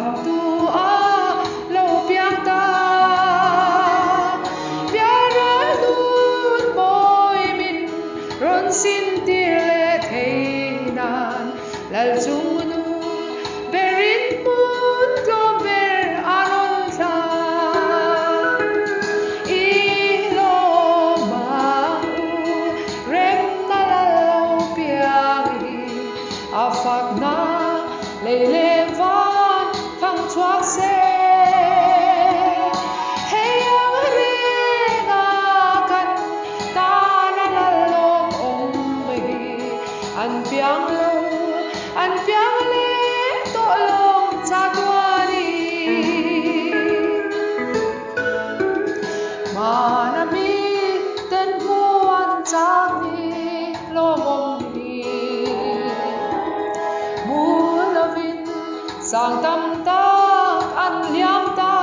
Chhandamtu a lo piang ta. Pialral nun mawi min rawn sin tir leh thei nan Lal chungnung berin hmun tlawm ber a rawn thlang. I lawm ang u, remna lal lo piang hi a fakna lei leh van thang chhuak se. Hei ang renga kan tana lal lawm awm hi an piang lo, an piang leh tawh lawng chatuani. Hmana mi ten hmu an chak ni lawmawm hi. Hmu lovin sang tam tak an liam ta.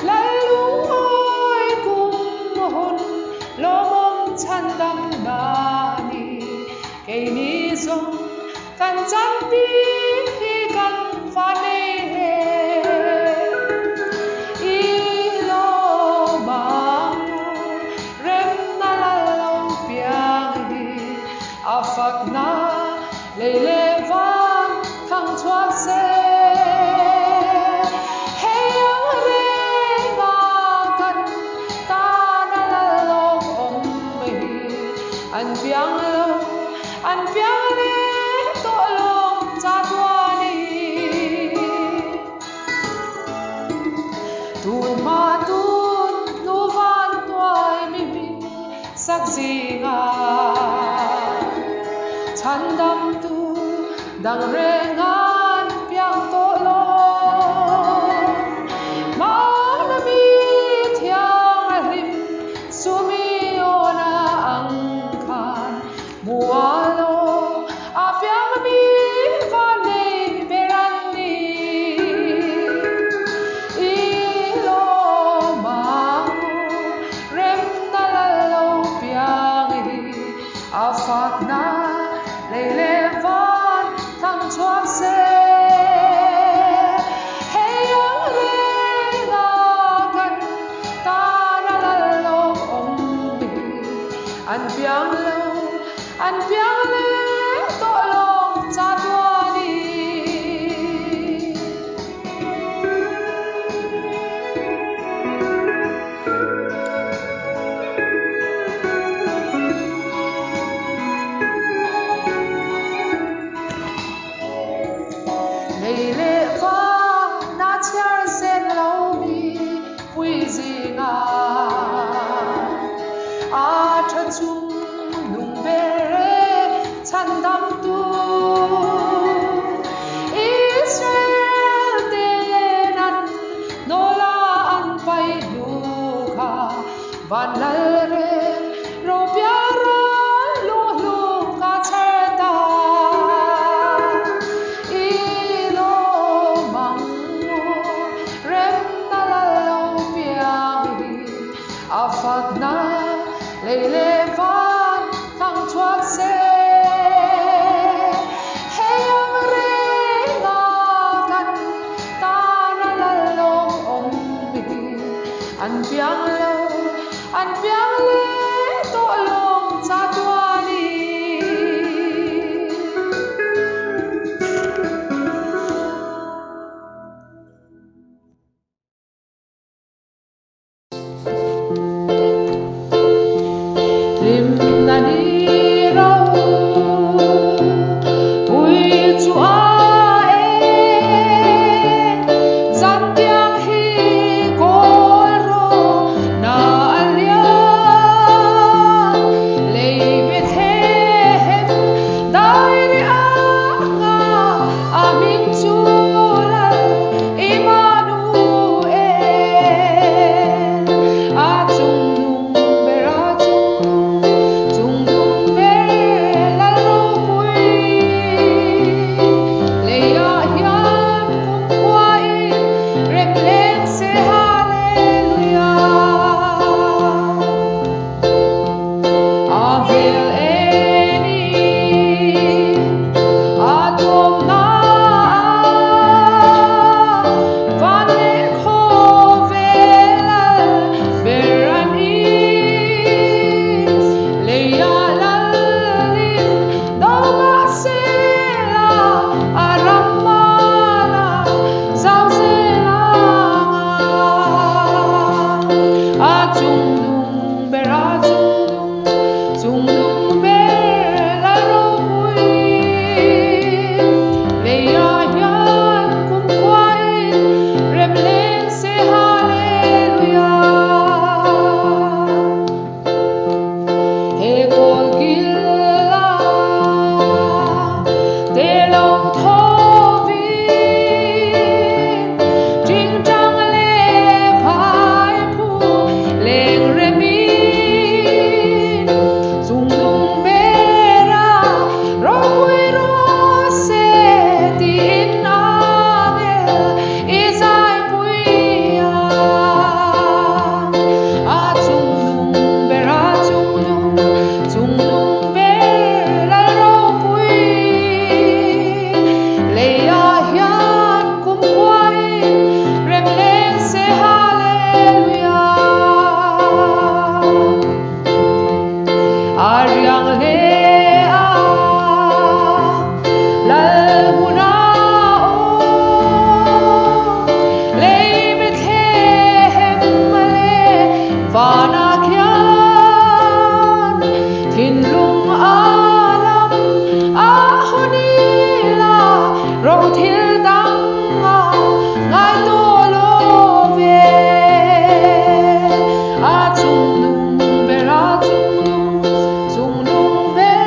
Lalungawi kum hun lawmawm chhandam na ni. Keini zawng kan chan bik hi kan fa nei hle. I lawm ang u, remna lal lo piang hi a fakna lei leh van thang chhuak se. Hei ang renga kan tana lal lawm awm hi an piang lo, an piang leh tawh lawng chatuani. Tun hma tun hnu van hnuai mi hming sak zinga chhandamtu dang reng an piang tawh lo. Hmana mi thiang a hlim Sumiona ang khan Mualo a piang mi van nei ber an ni. I lawm ang u, remna lal lo piang hi a fakna lei leh van thang chhuak se. Hei ang renga kan tana lal lawm awm hi an piang lo, an piang leh tawh lawng chatuani. Lei leh van a chhiar zen lo mi pui zinga a tha chung nung ber e chhandamtu Israel ten an nawla an pai hnu kha van lal reng ropiara luhlu ka chhar ta. I lawm ang u, remna lal lo piang hi a fakna lei leh van thang chhuak se. Hei ang renga kan tana lal lawm awm hi an piang lo, an piang leh tawh lawng chatuani. Hlimna ni ro pui chu a eng, zan tiang hi kawl rawh na a lian. Lei Bethlehem dai rih anga a hming chu Lal Immanuel. A chungnung ber a chungnung, chungnung ber Lal ropui. Leiah hian kumkhuain rem leng se Hallelujah. A hmel enin a tuamna a. A riang hle a, Lal hmuna awm. Lei Bethlehem leh vanah khian thinlung a lam a hawn ila ro thil dang a ngai tawh lo ve. A chungnung ber a chungnung, chungnung ber.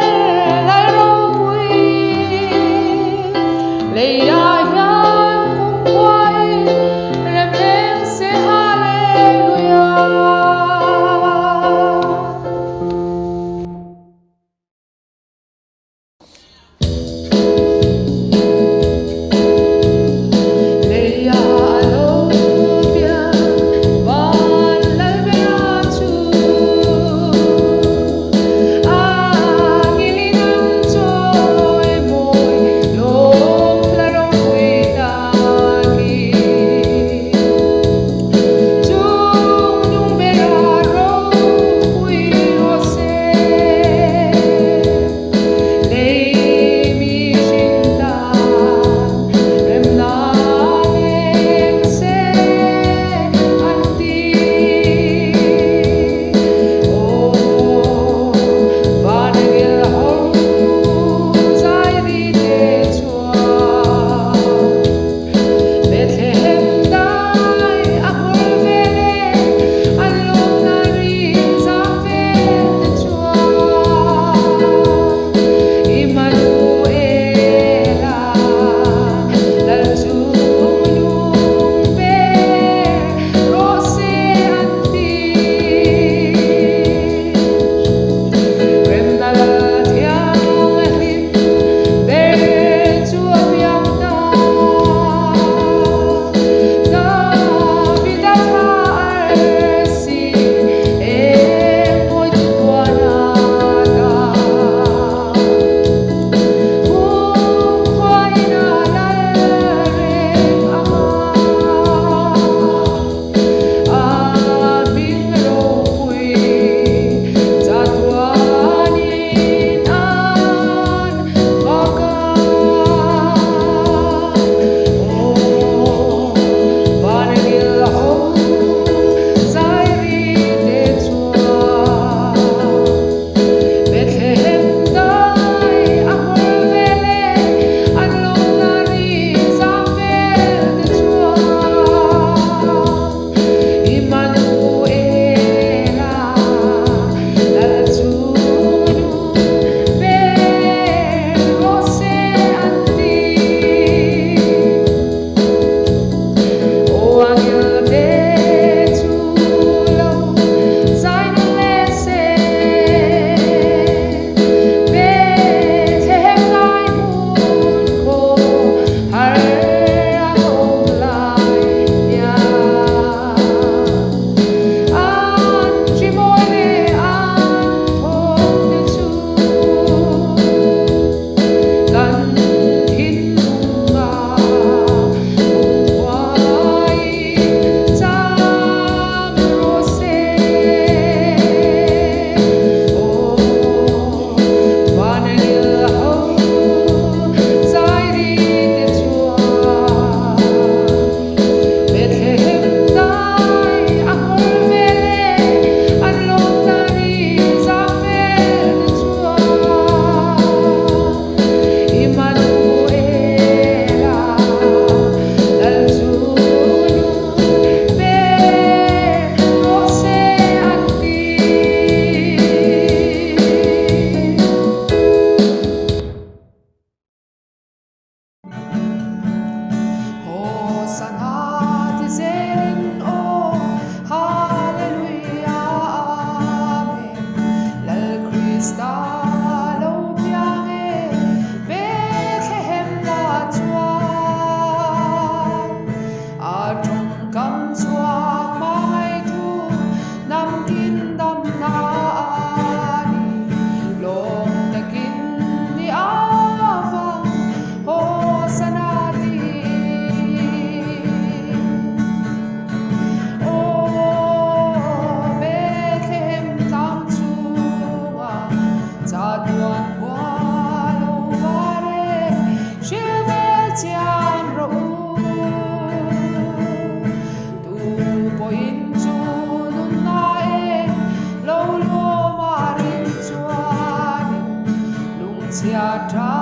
Lungchhia tha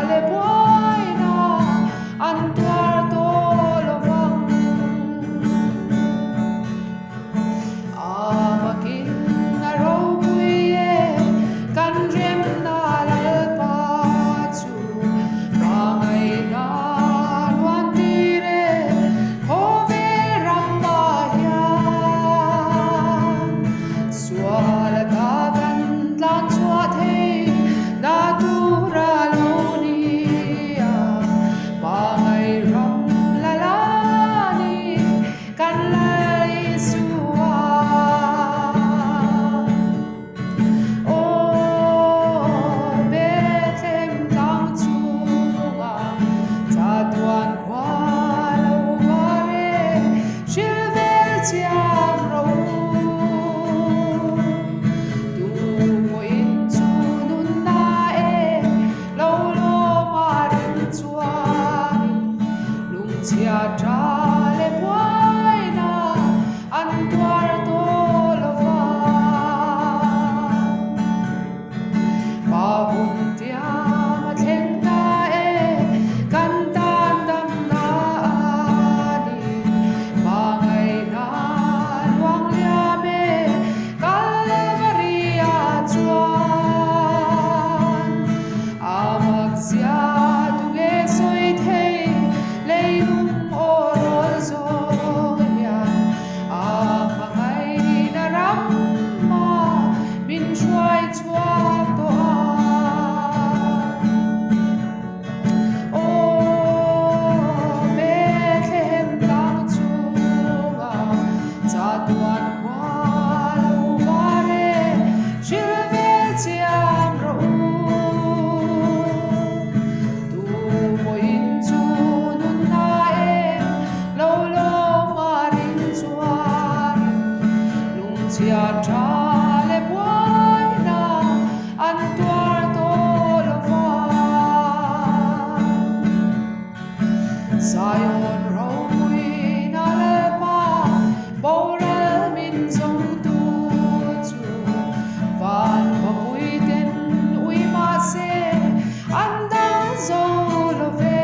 leh buaina an tuar tawh lo vang. A makin a ropui e, kan remna Lalpa chu hmangaihna luan tir e, khawvel ramah hian sual ata kan tlan chhuah thei na tur a lo ni a, hmangaih ram la la ni. Kan Lal Isua. Aw, Bethlehem tlang chungah chatuan khua lo var e, hril vel chiam ro u. Tu pawhin chu nunna e, lo lawm a ring chuanin Lungchhia tha leh buaina an tuar tawh lo va. Pa hun tiam a thleng ta e, kan tan damna a ni. Hmangaihna luang liam e, Kalvari-ah chuan a makzia tu nge sawi thei leilung aw rawl zawng hian a hmangaihna ramma min hruai chhuak tawh a. Aw Bethlehem tlang chungah chatuan khua lo var e, hril vel chiam rawh u. Tu pawhin chu nunna em lo lawm a ring chuanin lungchhia tha leh buaina an tuar tawh lo va. Zion ropuina Lalpa boral min zawngtu chu van khawpuiten ui mahse an dang zo lo ve.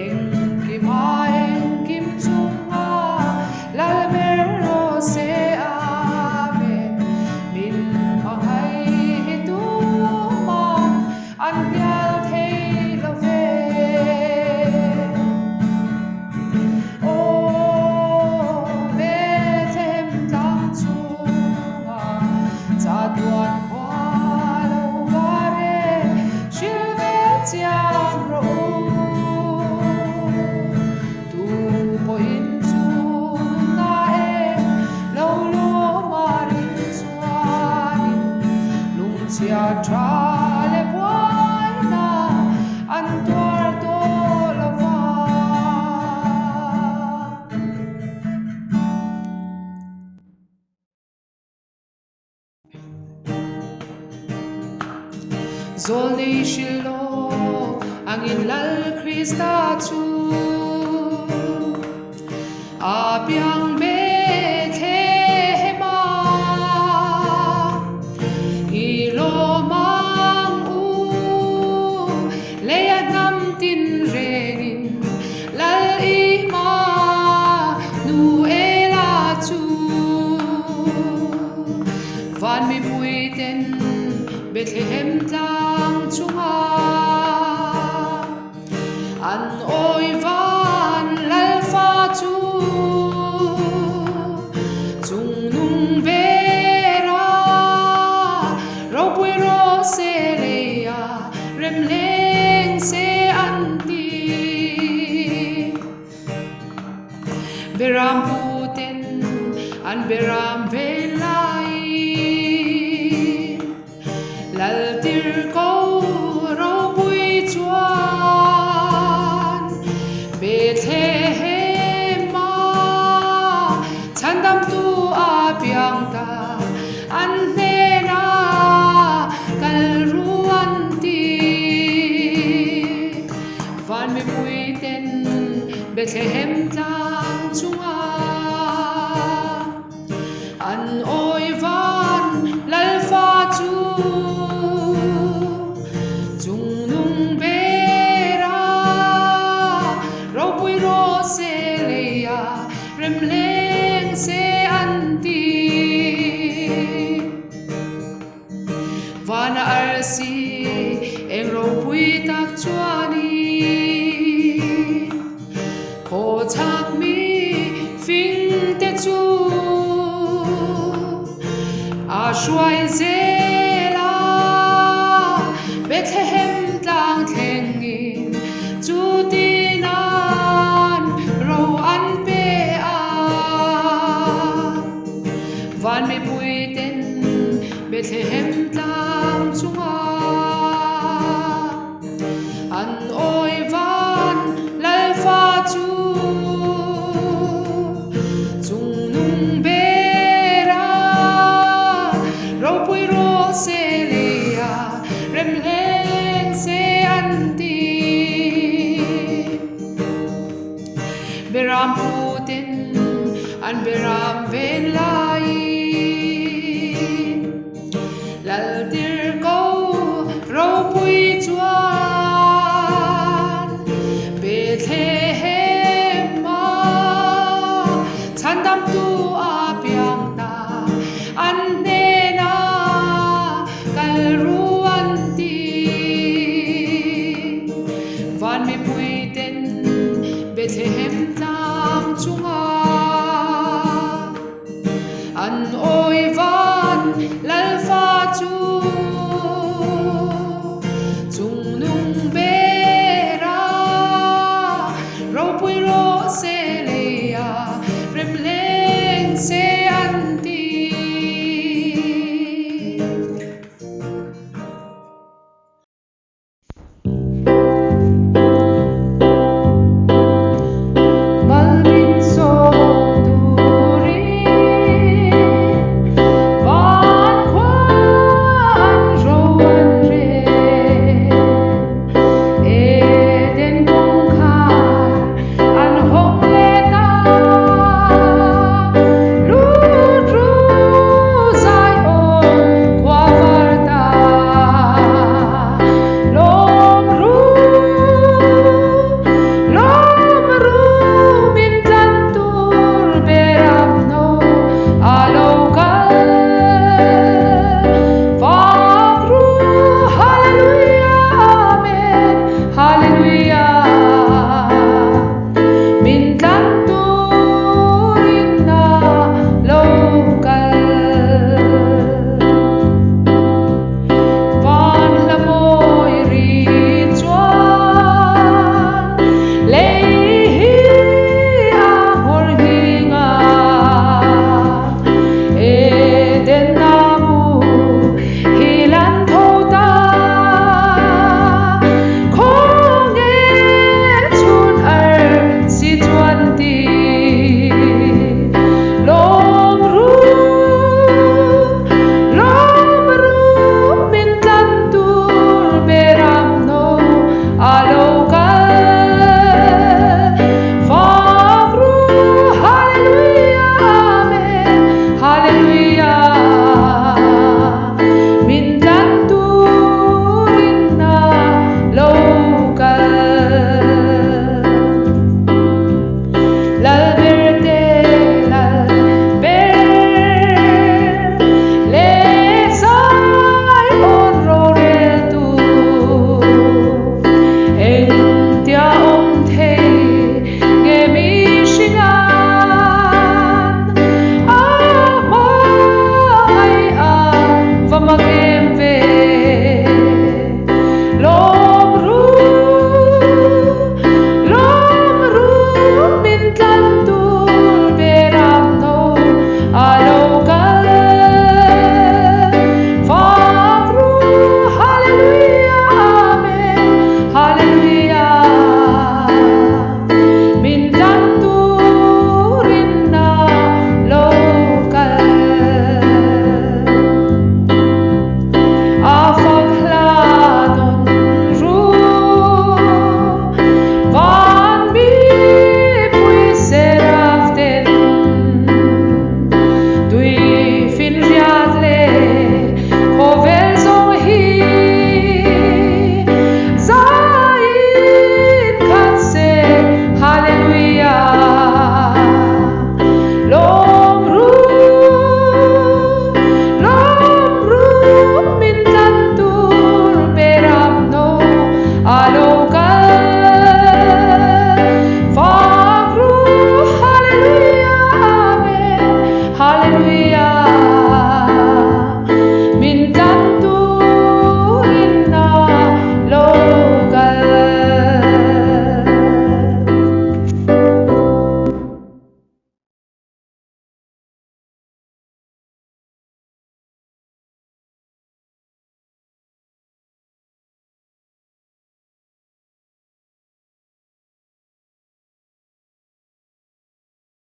Engkima engkim chunga Lalber rawh se Amen. Min hmangaih hi tuman an hnial thei lo ve. Aw Bethlehem tlang chungah chatuan khua lo var e, hril vel chiam rawh u. Tu pawhin chu nunna em lo lawm a ring chuanin lungchhia tha leh buaina an tuar tawh lo va. Zawlnei hrilh lawk angin Lal Krista chu a piang Bethlehem a, i lawm ang u, lei a hnam tin rengin Lal Ima nu Ela chu. Van mipui ten Bethlehem tlang chungah an awi van Lalfa chu chungnung vera ropui rawh se leia rem leng se an ti. Beram pu ten an beram ven laiin Laltir ko ropui chuan A hruai zel a, Bethlehem tlang thlengin chutin an ro an pe a. Van mipuiten Bethlehem tlang chungah an awi van Lalfa chu chungnung ber a, ropui rawh se leia remhleng se an ti. Beram putin an beram ven laiin Laltirko ropui chuan Bethlehem ah chhandamtu a piang ta an hnenah kal ru.